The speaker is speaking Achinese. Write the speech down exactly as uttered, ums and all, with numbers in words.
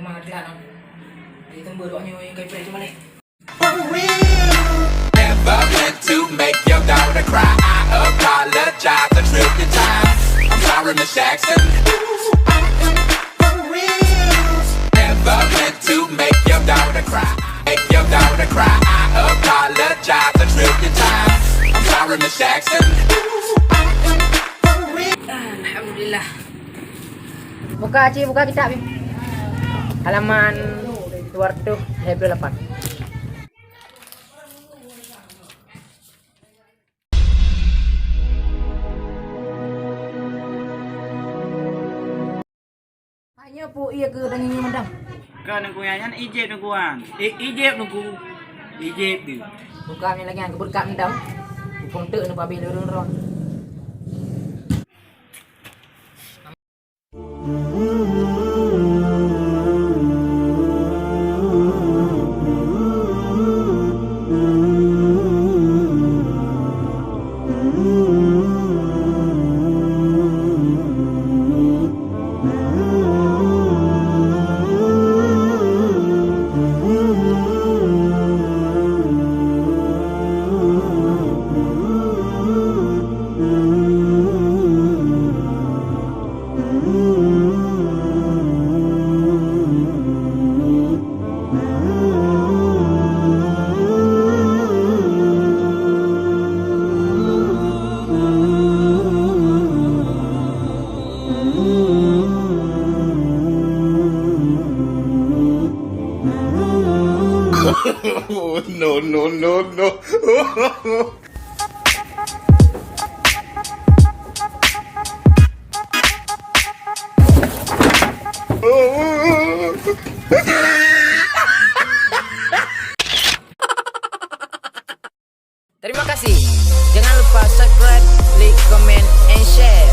Di teumbeu doa nyoe kai preh cuma leh. Never meant to make your daughter cry. I apologize a trillion times. I'm sorry, Miss Jackson. Ooh, I am for real. Never meant to make your daughter cry. Make your daughter cry. I apologize a trillion times. I'm sorry, Miss Jackson. Ooh, I am for real. Alhamdulillah. Buka, Cik, buka kitab, Bib. Halaman dua ratus lima puluh lapan. Hanya pu iya ke daging madam. Ka nunggu nyan, ijeb nunggu an. Eh, ijeb nunggu. Ijeb tu. Buka ni lagi yang keberkat madam. Hukum tu nampak bila urang-urang. No, no, no, no. Terima kasih. Jangan lupa subscribe, like, comment, and share.